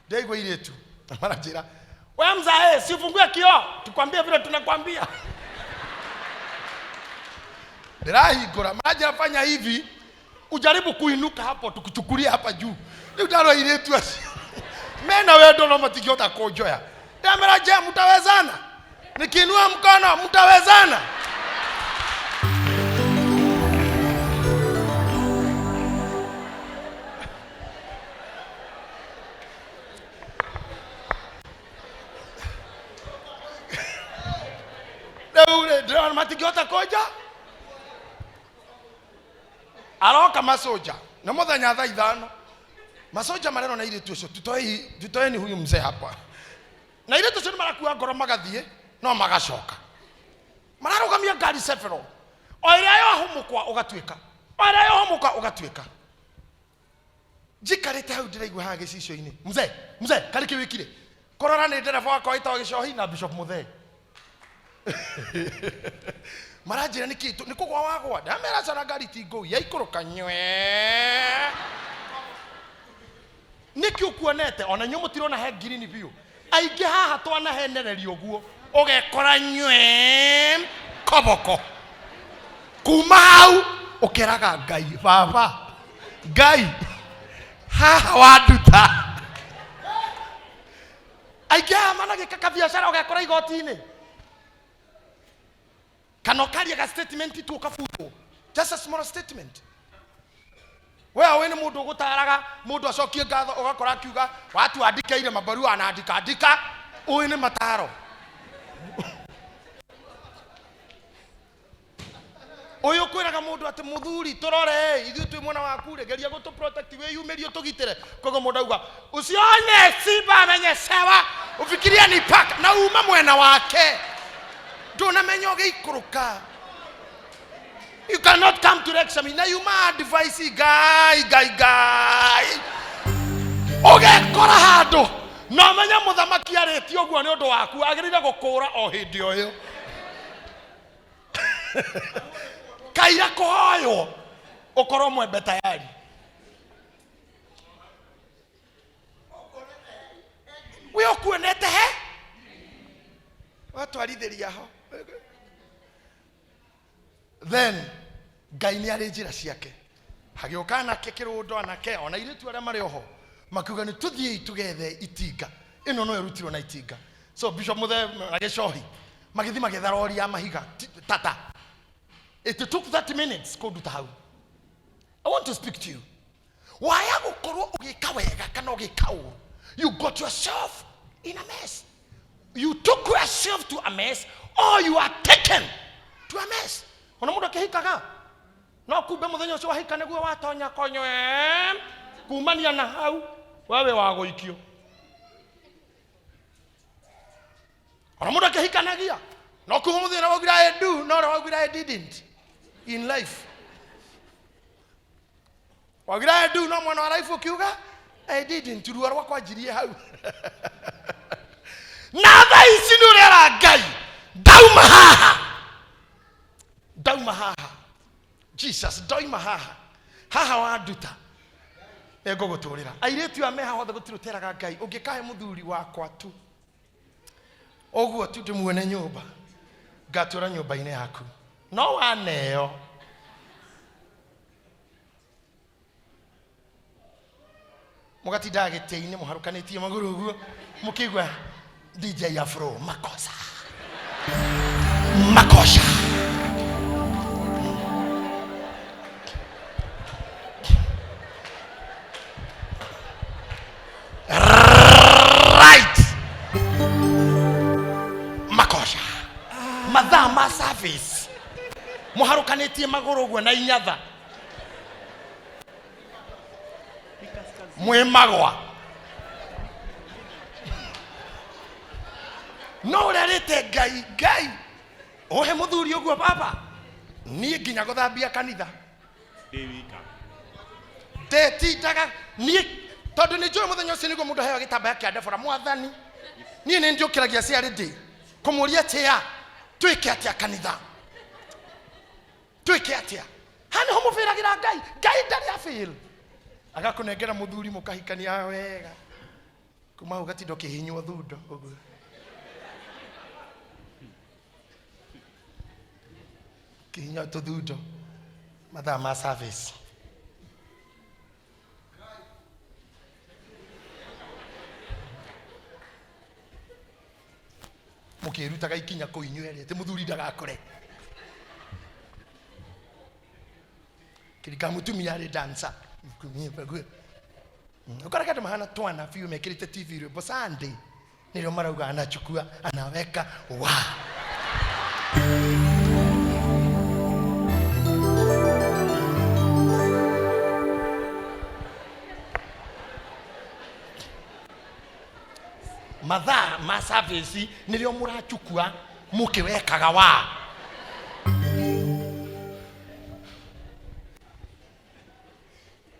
ndĩraigua irĩtu maranjĩra, "We mzae, si ufungue kioo tukwambie vile tunakwambia." Ndĩrahingũra, maranjĩra, "Fanya hivi, ujaribu kuinuka hapo tukuchukulie hapa juu." Rĩu ndarora irĩtu acio mena wendo no matingĩhota kũnjoya. Ndamera, "Je, mtawezana nikiinua mkono? Mtawezana?" Rĩu rĩ, ndĩrona matingĩhota kũnja. Aroka masoja na mũthenya thaa 5, masoja marerwo na irĩtu ũcio, "Tutoeni huyu mzee hapa." Na irĩtu ũcio nĩ marakua ngoro, magathiĩ no magacoka mararũgamia ngari several, o ĩrĩa yohũmũkwa ũgatuĩka, o ĩrĩa yohũmũka ũgatuĩka. Njikarĩte hau, ndĩraigua haha gĩcicio-inĩ, "Mzee, mzee, karĩ kĩ wĩkire?" Kũrora nĩ ndereba wakwa wĩtagwo Gĩcohi na Bishop Mũthee. Maranjĩra, "Nĩkĩ nĩ kũgwa wagwa?" Ndamera, "Cana, ngari ti ngũi, yaikũrũka nywe. Nĩkĩ ũkuonete ona inyuĩ mũtirona he ngirini biũ?" Aingĩ haha twanahenererio ũguo, ũgekora nywe koboko. Kuma hau ũkeraga Ngai, "Baba Ngai, haha wanduta." Aingĩ haha managĩka kabiacara, ũgekora igoti-inĩ kana ũkaria ga statement tu ũkabutwo, just a small statement. We ũĩ nĩ mũndũ ũgũtaraga mũndũ acokie ngatho, ũgakora akiuga watu andĩkĩire mabarua, anaandika andika, ũĩ nĩ mataro. Ũyũ kwĩraga mũndũ atĩ, "Mũthuri, tũrore ithuĩ twĩ mwena waku rĩ, geria gũtũ protect, wĩyumĩrie ũtũgitĩre." Koguo mũndũ auga, "Usione simba amenyeshewa ufikirie ni paka," na uma mwena wake, ndũnamenya ũgĩikũrũka. You cannot come to lecture me na yuma advice. Ngai, Ngai, Ngai, ũgekora handũ na ũmenye mũthamaki arĩtie ũguo nĩ ũndũ waku, agĩrĩire gũkũra o hĩndĩ o ĩyo kaira kũhoywo ũkorwo mwembe tayari. We ũkuonete he watwarithĩria ho. Then Ngai nĩ arĩ njĩra ciake. Hagĩũka anake kĩrũndo, anake ona irĩtu arĩa marĩ oho, makiuga nĩ tũthiĩi tũgethe itinga ĩno, no ĩrutirwo na itinga. So Bishop Mũthee na Gĩcohi magĩthiĩ magĩetha rori ya mahiga tata. It took 30 minutes kũnduta hau. I want to speak to you. Waya gũkorwo ũgĩka wega kana ũgĩka ũru, you got yourself in a mess. You took yourself to a mess or you are taken to a mess. Ona mũndũ akĩhikaga, no kumbe mũthenya ũcio wahika nĩguo watonya konywe. Kumania na hau wewe wa gũikio. Ona mũndũ akĩhikanagia, no kuma mũthenya waugire "I do" no ũrĩa waugire "I didn't". In life wagira I do no mwena wa life ukiuga I didn't, ruo rwakwa njirie hau. Na thaa ici nĩ ũrera Ngai, ndauma haha, ndauma haha, Jesus, ndoima haha, haha wanduta nĩngũgũtũrĩra. Airĩtu aya me haha othe gũtirĩ ũteraga Ngai, ũngĩkahe mũthuri wakwa tu ũguo tu ndĩmuone nyũmba, ngatũra nyũmba-inĩ yaku, no waneo mũgatindaga gĩtĩ-inĩ mũharũkanĩtie magũrũ ũguo mũkĩigua DJ Afro makosa makosa. Right, makosa mathaa ma service mũharũkanĩtie magũrũ ũguo na inyatha mwĩ magwa, no ũrerĩte Ngai, Ngai ũhe mũthuri ũguo baba, niĩ nginya gũthambia kanitha ndĩ wika. Ndetindaga niĩ tondũ nĩ njũĩ mũthenya ũcio nĩguo mũndũ aheo gĩtambaya kĩa ndebora. Mwathani, niĩ nĩ njũkĩragia ciarĩ ndĩ kũmũria atĩa, twĩke atĩa kanitha, twĩke atĩa? Haha nĩho mũbĩragĩra Ngai. Ngai ndarĩ abĩl, agakũnengera mũthuri mũkahikania wega, kuma hau ũgatinda ũkĩhihinywo thundo ũguo, kĩhinywo tũthundo mathaa ma service. Mũkĩrutaga ikinya kũu inyuerĩ atĩ mũthuri ndagakore kĩrika mũtumia arĩ dancer. Ũkoraga andũ mahana twana biũ mekĩrĩte TV rwĩmbo Sunday, nĩrĩo marauga anachukua anaweka wa mathaa ma service, nĩrĩo mũrachukua mũkĩwekaga wa.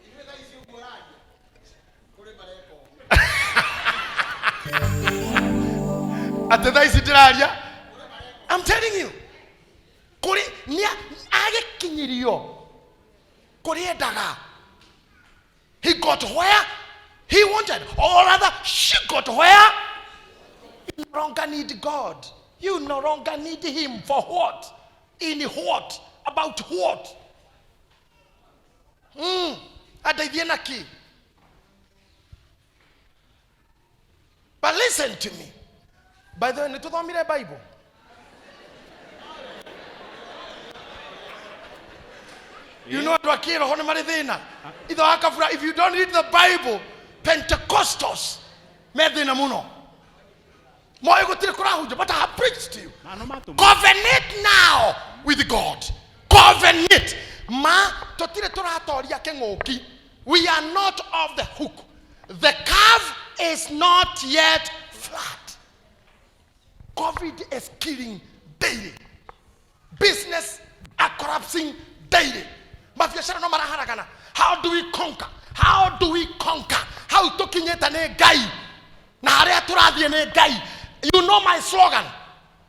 Ithuĩ thaa ici ũguo ũraria kũrĩ mareka ũguo. Atĩ thaa ici ndĩraria, I'm telling you, kũrĩ nĩ agĩkinyirio kũrĩ endaga. He got where he wanted, or rather she got where. You no longer need God, you no longer need him. For what? In what? About what? Andeithie na kĩ? But listen to me, by the way, nĩ tũthomire Bible. You know andũ a kĩroho nĩ marĩ thĩna ithe wa kabura. If you don't read the Bible, Pentecostals me thĩna mũno, moĩ gũtirĩ kũrahunja, but I have preached to you. Mano matũmwo. Covenant now with God, covenant ma tũtirĩ tũratoria kĩng'ũki. We are not off the hook. The curve is not yet flat. COVID is killing daily, business are collapsing daily, mabiacara no maraharagana. How do we conquer? How do we conquer? Hau tũkinyĩte nĩ Ngai, na harĩa tũrathiĩ nĩ Ngai. You know my slogan,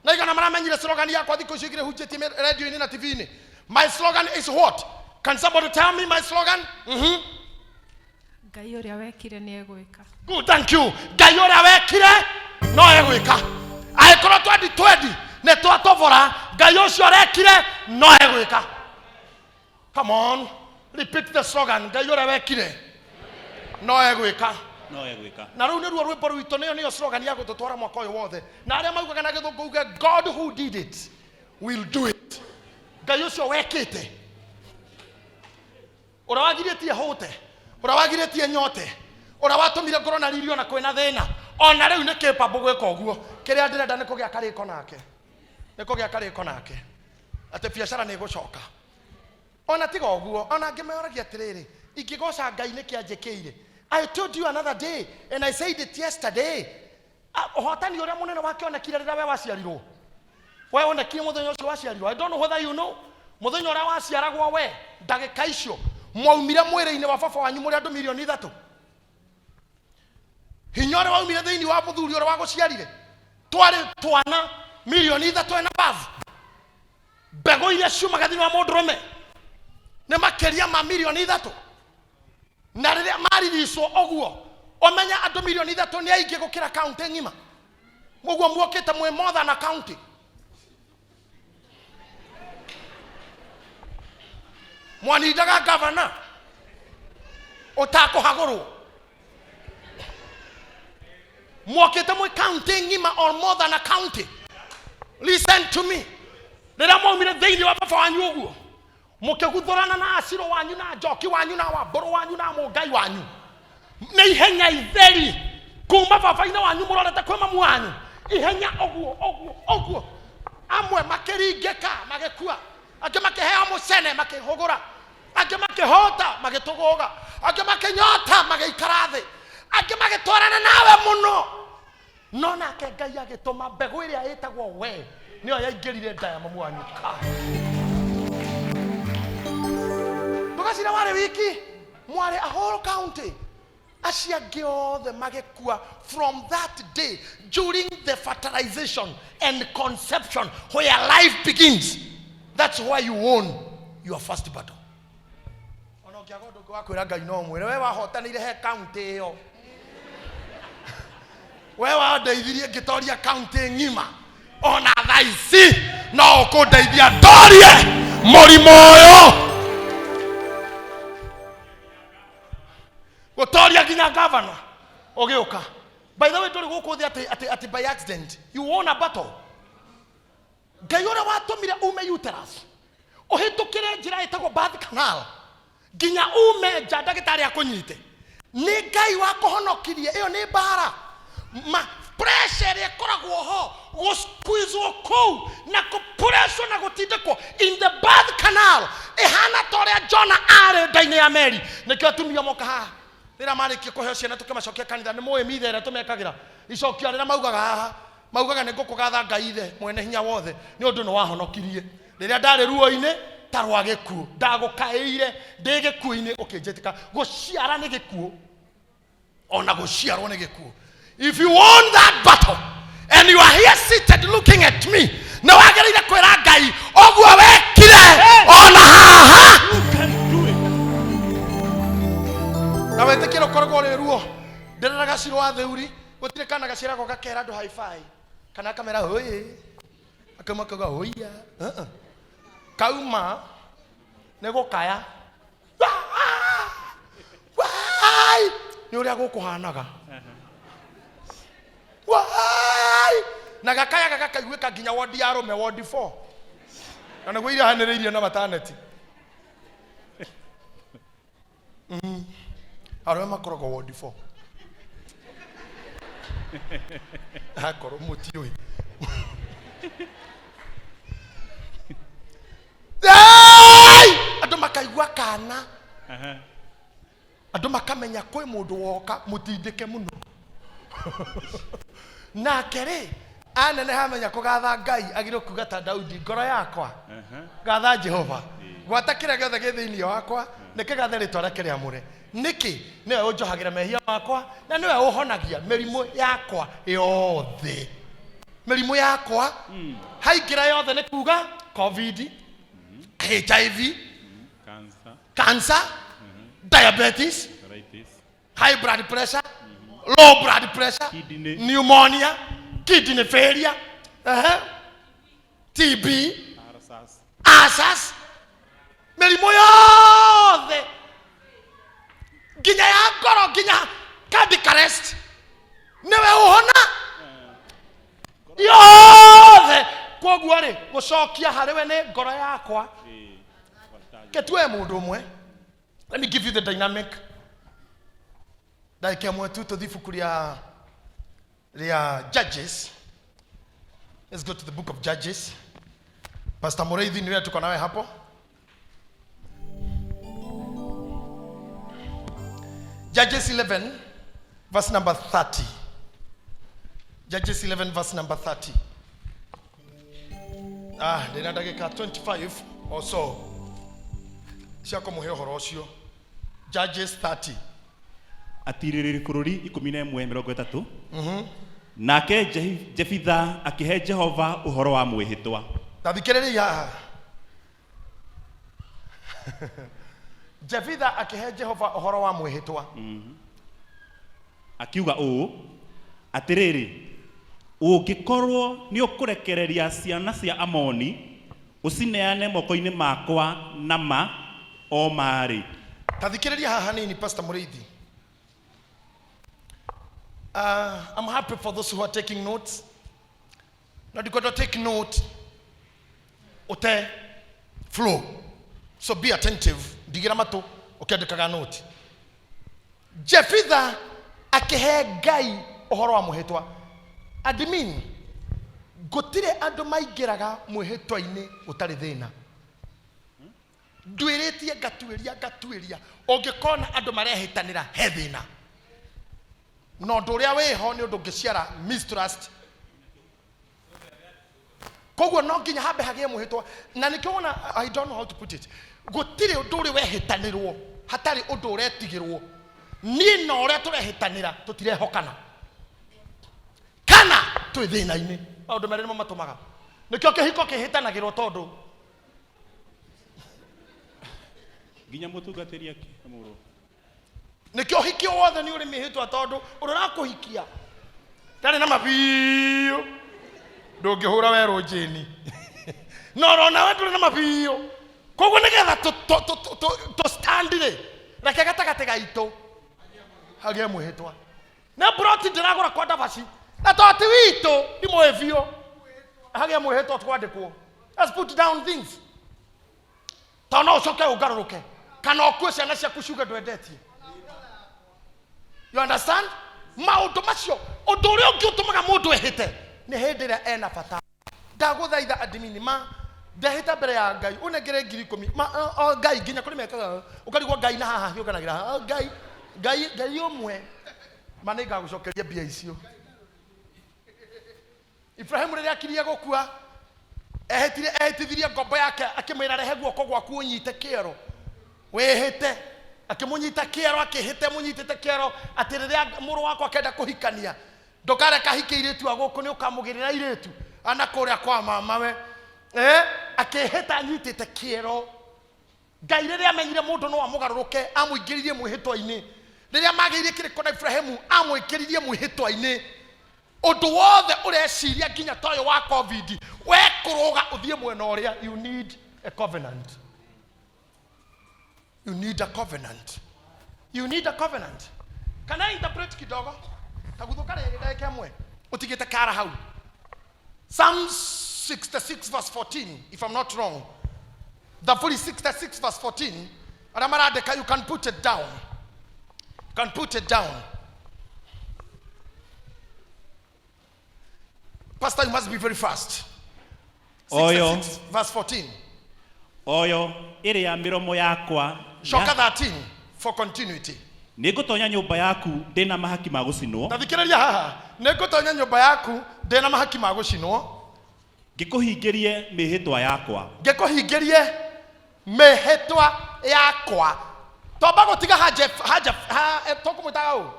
na igana maramenyire slogan yakwa thikũ icio igĩrĩ hunjĩtie radio-inĩ na TV-inĩ. My slogan is what? Can somebody tell me my slogan? Ngai ũrĩa wekire nĩ egwĩka. Good, thank you. Ngai ũrĩa wekire no egwĩka. Angĩkorwo 2020 nĩ twatobora, Ngai ũcio ũrekire no egwĩka. Come on, repeat the slogan. Ngai ũrĩa wekire no egwĩka. No egwĩka. Na rĩu nĩruo rwĩmbo rwitũ, nĩyo slogan ya gũtũtwara mwaka ũyũ wothe. Na arĩa maugaga na gĩthũngũ uge, "God who did it will do it." Ngai ũcio wekĩte, ũrĩa wagirĩtie hũte, ũrĩa wagirĩtie nyote, ũrĩa watũmire ngorwo na riri ona kwĩna thĩna, ona rĩu nĩ capable gwĩka ũguo. Kĩrĩa ndĩrenda nĩ kũgĩa karĩko nake, nĩ kũgĩa karĩko nake atĩ biacara nĩ ĩgũcoka. Ona tiga ũguo, ona ngĩmeoragia atĩrĩrĩ, ingĩgoca Ngai nĩkĩ anjĩkĩire? I told you another day and I said it yesterday. Ah, ũhotani ũrĩa mũnene wakĩonekire rĩrĩa we waciarirwo, we wonekire mũthenya ũcio waciarirwo. I don't know whether you know. Mũthenya ũrĩa waciaragwo we, ndagĩka icio mwaumire mwĩrĩ-inĩ wa baba wanyu mũrĩ andũ 3 milioni. Hinya ũrĩa waumire thĩinĩ wa mũthuri ũrĩa wagũciarire, twarĩ twana 3 milioni and above. Mbegũ iria ciumaga thĩinĩ wa mũndũrũme nĩ makĩria ma 3 milioni, na rĩrĩa mariricwo ũguo, ũmenya andũ 3 milioni nĩ aingĩ gũkĩra kaunti ng'ima. Ũguo muokĩte mwĩ more than a county. Mwanindaga gavana ũtakũhagũrwo, mwokĩte mwĩ county ng'ima or more than a county. Listen to me, rĩrĩa mwaumire thĩinĩ wa baba wanyu ũguo, mũkĩguthũrana na acirũ wanyu na njoki wanyu na wambũrũ wanyu na mũngai wanyu, nĩ ihenya itheri kuma baba-inĩ wanyu mũrorete kwĩ mamu wanyu, ihenya ũguo ũguo ũguo. Amwe makĩringĩka magĩkua, angĩ makĩheo mũcene makĩhũgũra, angĩ makĩhota magĩtũgũga, angĩ makĩnyota magĩikara thĩ, angĩ magĩtwarana nawe mũno. No nake Ngai agĩtũma mbegũ ĩrĩa ĩtagwo we, nĩyo yaingĩrire nda ya mamu wanyu. Ndũgacira warĩ wiki, mwarĩ a whole county, acio angĩ othe magĩkua. From that day, during the fertilization and conception where life begins, that's why you won your first battle. Ona ũngĩaga ũndũ ũngĩ wa kwĩra Ngai, no mwĩre we wahotanĩire he county ĩyo, we wandeithirie ngĩtoria kaunti ng'ima. Ona thaa ici no ũkũndeithia ndorie mũrimũ ũyũ, gũtoria nginya gavana ũgĩũka. By the way, ndũrĩ gũkũ thĩ atĩ by accident. You won a battle. Ngai ũrĩa watũmire ume uterus, ũhĩtũkĩre njĩra ĩtagwo birth canal nginya ume nja, ndagĩtarĩ akũnyite, nĩ Ngai wakũhonokirie. Ĩyo nĩ mbara ma pressure ĩrĩa ĩkoragwo ho, gũsqueezwo kũu na kũpresswo na gũtindĩkwo in the birth canal, ĩhana ta ũrĩa Jona arĩ nda-inĩ ya meri. Nĩkĩo atumia moka haha, rĩrĩa marĩkia kũheo ciana tũkĩmacokia kanitha, nĩ mũĩ mitha ĩrĩa tũmekagĩra icokio rĩrĩa maugaga haha, maugaga, "Nĩ ngũkũgatha Ngai Ithe mwene hinya wothe, nĩ ũndũ nĩ wahonokirie rĩrĩa ndarĩ ruo-inĩ ta rwa gĩkuũ. Ndagũkaĩire ndĩ gĩkuũ-inĩ, ũkĩnjĩtĩka." Gũciara nĩ gĩkuũ, ona gũciarwo nĩ gĩkuũ. If you won that battle and you are here seated looking at me, nĩ wagĩrĩire kwĩra Ngai ũguo wekire ona haha. You can do it. Na wĩtĩkĩre ũkoragwo ũrĩ ruo. Ndĩreraga Ciro wa Theuri, gũtirĩ kana gaciaragwo gakera andũ hi-fi kana kamera hũĩ, akauma kauga hũiya. Uh-uh. Kauma nĩ gũkaya. Wai! Nĩ ũrĩa gũkũhanaga. Wai! Na gakayaga gakaiguĩka nginya wodi ya arũme, wodi 4, na nĩguo irahanĩrĩirie na mataneti. Arũme makoragwo wodi 4, akorwo mũtiũĩ. Hey! Andũ makaigua kana andũ makamenya kwĩ mũndũ woka mũtindĩke mũno. Nake rĩ, aneneha amenya kũgatha Ngai, agĩrĩirwo kuga ta Daudi, "Ngoro yakwa, gatha Jehova, gwata kĩrĩa gĩothe gĩ thĩinĩ wakwa nĩ kĩgathe rĩtwa rĩake rĩamũre. Nĩkĩ? Nĩwe ũnjohagĩra mehia makwa na nĩwe ũhonagia mĩrimũ yakwa yothe." Mĩrimũ yakwa haingĩra yothe nĩ kuga COVID, HIV, Cancer, cancer, diabetes, arthritis, high blood pressure, low blood pressure, Kidney. pneumonia, kidney failure, TB, ulcers, ulcers, mĩrimũ yothe nginya ya ngoro, nginya cardiac arrest, nĩwe ũhona yothe. Koguo rĩ, gũcokia harĩ we nĩ ngoro yakwa. Ketue mũndũ ũmwe. Let me give you the dynamic ndagĩka ĩmwe tu. Tũthiĩ ibuku rĩa Judges. Let's go to the Book of Judges. Pastor Mureithi, niwe tuko nawe hapo. Judges 11 verse number 30. Judges 11 verse number 30. Ah, ndĩna ndagĩka 25. or so cia kũmũhe ũhoro ũcio. Judges 30. Atirĩrĩri bũrũri 11:30. Nake Jefitha akĩhe Jehova ũhoro wa mwĩhĩtwa. Ta thikĩrĩria haha. Jefitha akĩhe Jehova ũhoro wa mwĩhĩtwa. Akiuga ũũ, atĩrĩrĩ, ũngĩkorwo nĩ ũkũrekereria ciana cia Amoni ũcineane moko-inĩ makwa na ma o marĩ. Ta thikĩrĩria haha hanini, Pastor Mũrĩithi. I'm happy for those who are taking notes. Na ndikwenda take note ute flow. So be attentive. Ndigira matũ ũkĩandĩkaga note. Jefitha akĩhe Ngai ũhoro wa mwĩhĩtwa. Admin, gũtirĩ andũ maingĩraga mwĩhĩtwa-inĩ ũtarĩ thĩna. Nduĩrĩtie ngatuĩria ngatuĩria, ũngĩkona andũ marehĩtanĩra he thĩna. Na ũndũ ũrĩa wĩho nĩ ũndũ ũngĩciara mistrust. Koguo no nginya hambe hagĩe mwĩhĩtwa. Na nĩkĩo wona, I don't know how to put it, gũtirĩ ũndũ ũrĩ wehĩtanĩrwo hatarĩ ũndũ ũretigĩrwo. Niĩ na ũrĩa tũrehĩtanĩra tũtirehokana kana twĩ thĩna-inĩ. Maũndũ merĩ nĩmo matũmaga. Nĩkĩo kĩhiko kĩhĩtanagĩrwo tondũ nginya mũtungatĩri akĩamũrwo. Nĩkĩo ũhiki o wothe nĩ ũrĩ mĩhĩtwa, tondũ ũrĩa ũrakũhikia ndarĩ na mabiũ, ndũngĩhũra werũ njĩni na oro nawe ndũrĩ na mabiũ. Koguo nĩgetha tũ stand rĩ, reke gatagatĩ gaitũ hagĩe mwĩhĩtwa. Nĩ broti ndĩragũra kwa Ndavaci na to ti witũ ndimũĩ biũ, hagĩe mwĩhĩtwa twandĩkwo. Let's put down things, tondũ no ũcoke ũngarũrũke kana ũkue ciana ciaku ciuge ndwendetie. You understand maũndũ macio? Ũndũ ũrĩa ũngĩ ũtũmaga mũndũ ehĩte nĩ hĩndĩ ĩrĩa ena bata. Ndagũthaitha, admin, ma ndehĩta mbere ya Ngai ũnengere 10,000 ma o Ngai. Nginya kũrĩ mekaga ũkarigwo Ngai na haha hiũkanagĩra o Ngai, Ngai, Ngai ũmwe ma nĩ ngagũcokeria mbia icio. Ibrahimu rĩrĩa akirie gũkua ehĩtire, ehĩtithirie ngombo yake akĩmwĩra, "Rehe guoko gwaku ũnyite kĩero wĩhĩte." Akĩmũnyita kĩero, akĩhĩte mũnyitĩte kĩero atĩ rĩrĩa mũrũ wakwa akenda kũhikania, ndũkareka hike irĩtu a gũkũ, nĩ ũkamũgĩrĩra irĩtu ana kũrĩa kwa mamawe. Akĩhĩta anyitĩte kĩero. Ngai rĩrĩa amenyire mũndũ no amũgarũrũke, amũingĩririe mwĩhĩtwa-inĩ. Rĩrĩa magĩire kĩrĩko na Ibrahimu, amwĩkĩririe mwĩhĩtwa-inĩ. Ũndũ wothe ũreciria nginya ta ũyũ wa COVID, we kũrũga ũthiĩ mwena ũrĩa, you need a covenant, you need a covenant, you need a covenant. Can I interpret kidogo? Taguthũka rĩrĩ ndagĩka ĩmwe ũtigĩte kara hau. Psalms 66 verse 14, if I'm not wrong. Thaburi 66 verse 14. Arĩa marandĩka, you can put it down, you can put it down. Pastor, you must be very fast. Oyo. 66 verse 14. Oyo ĩrĩa mĩromo yakwa. Coka 13 for continuity. Nĩngũtonya nyũmba yaku ndĩna mahaki ma gũcinwo. Ta thikĩrĩria haha. Nĩ ngũtonya nyũmba yaku ndĩna mahaki ma gũcinwo. Ngĩkũhingĩrie mĩhĩtwa yakwa. Ngĩkũhingĩrie mĩhĩtwa yakwa. Twamba gũtiga ha Jeff, ha Jeff, ha tũkũmwĩtaga ũ?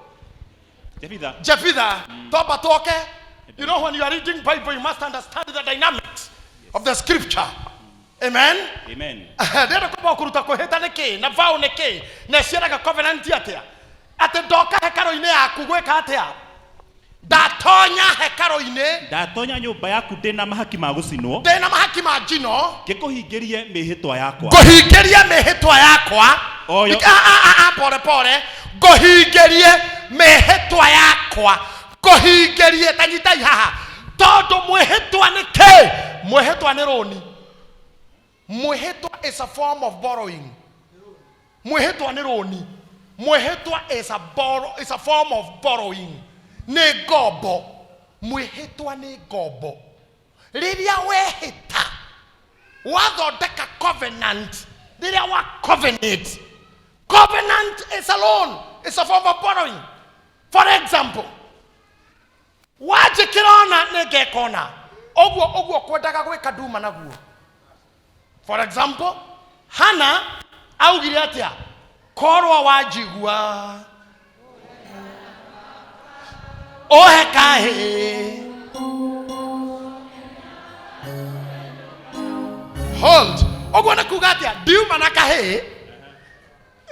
Jefitha. Jefitha. Twamba twoke. You know, when you are reading Bible, you must understand the dynamics of the scripture. Amen. Amen. Ndĩrenda kwamba kũruta kwĩhĩta nĩ kĩ na vow nĩ kĩ na ĩciaraga covenant atĩa. Atĩ ndoka hekarũ-inĩ yaku gwĩka atĩa? Ndatonya hekarũ-inĩ. Ndatonya nyũmba yaku ndĩna mahaki ma gũcinwo. Ndĩna mahaki ma njino. Ngĩkũhingĩrie mĩhĩtwa yakwa. Ngũhingĩrie mĩhĩtwa yakwa. Oyo. Ah, ah, ah, ah, pole pole. Ngũhingĩrie mĩhĩtwa yakwa, ngũhingĩrie. Ta nyitai haha, tondũ mwĩhĩtwa nĩ kĩ? Mwĩhĩtwa nĩ rũni. Mwĩhĩtwa is a form of borrowing. Mwĩhĩtwa nĩ rũni. Mwĩhĩtwa is a form of borrowing, nĩ ngombo. Mwĩhĩtwa nĩ ngombo. Rĩrĩa wehĩta, wathondeka covenant. Rĩrĩa wa covenant, covenant is a loan, is a form of borrowing. For example, wanjĩkĩra ona nĩ ngeka ona ũguo ũguo kwendaga gwĩka nduma naguo. For example, Hana augire atĩa? Korwo wanjigua ũhe kahĩĩ. Hold. Ũguo nĩ kuga atĩa? Ndiuma na kahĩĩ.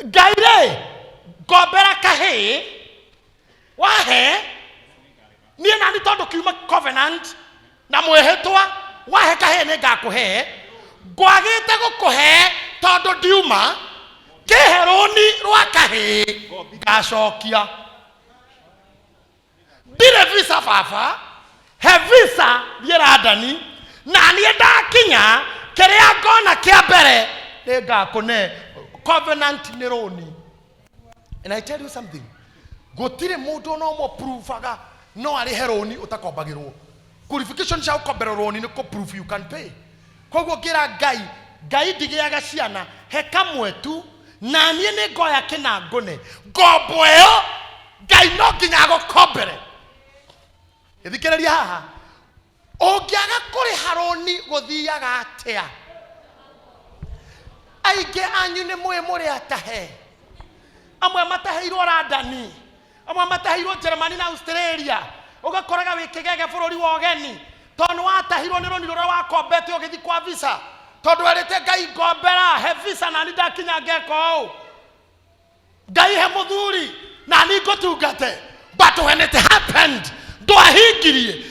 Ngai rĩ, ngombera kahĩĩ wahe niĩ nani tondũ kiuma covenant na mwĩhĩtwa wahe kahĩĩ nĩ ngakũhe. Ngwagĩte gũkũhe tondũ ndiuma kĩhe rũni rwa kahĩĩ ngacokia. Ndirĩ visa baba, he visa thiĩ London na niĩ ndakinya kĩrĩa ngona kĩa mbere nĩ ngakũne. Covenant nĩ rũni. And I tell you something, gũtirĩ mũndũ ona ũmwe provaga no arĩhe rũni ũtakombagĩrwo. Qualification cia gũkomberwo rũni nĩ kũ prove you can pay. Koguo ngĩra Ngai, Ngai ndigĩaga ciana, he kamwe tu na niĩ nĩ ngoya kĩna ngũne. Ngombo ĩyo Ngai no nginya agũkombere. Gĩthikĩrĩria haha, ũngĩaga kũrĩha rũni gũthiaga atĩa? Aingĩ anyu nĩ mũĩ mũrĩ atahe, amwe mataheirwo London, amwe mataheirwo Germany na Australia, ũgakoraga wĩ kĩgege bũrũri wa ũgeni tondũ nĩ watahirwo nĩ rũni rũrĩa wakombete ũgĩthiĩ kwa visa, tondũ werĩte Ngai ngombera he visa nani ndakinya ngeka ũũ, Ngai he mũthuri nani ngũtungate. But when it happened, ndwahingirie.